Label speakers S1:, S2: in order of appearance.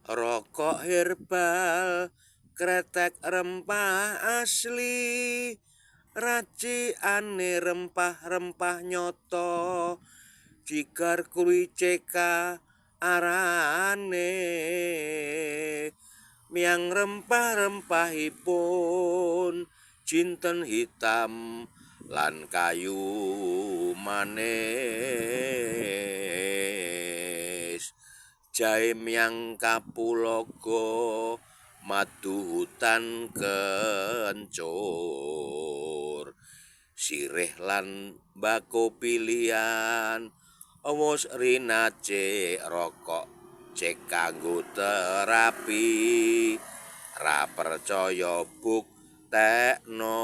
S1: Rokok herbal, kretek rempah asli, racikane rempah-rempah nyoto, jigar kuwi CK arane. Miang rempah-rempahipun jinten hitam lan kayu manis. Jahe miang kapulaga, madu hutan kencur, sirih lan mbako pilihan, wus rinacik rokok cek kanggo terapi, ra percaya buktekno.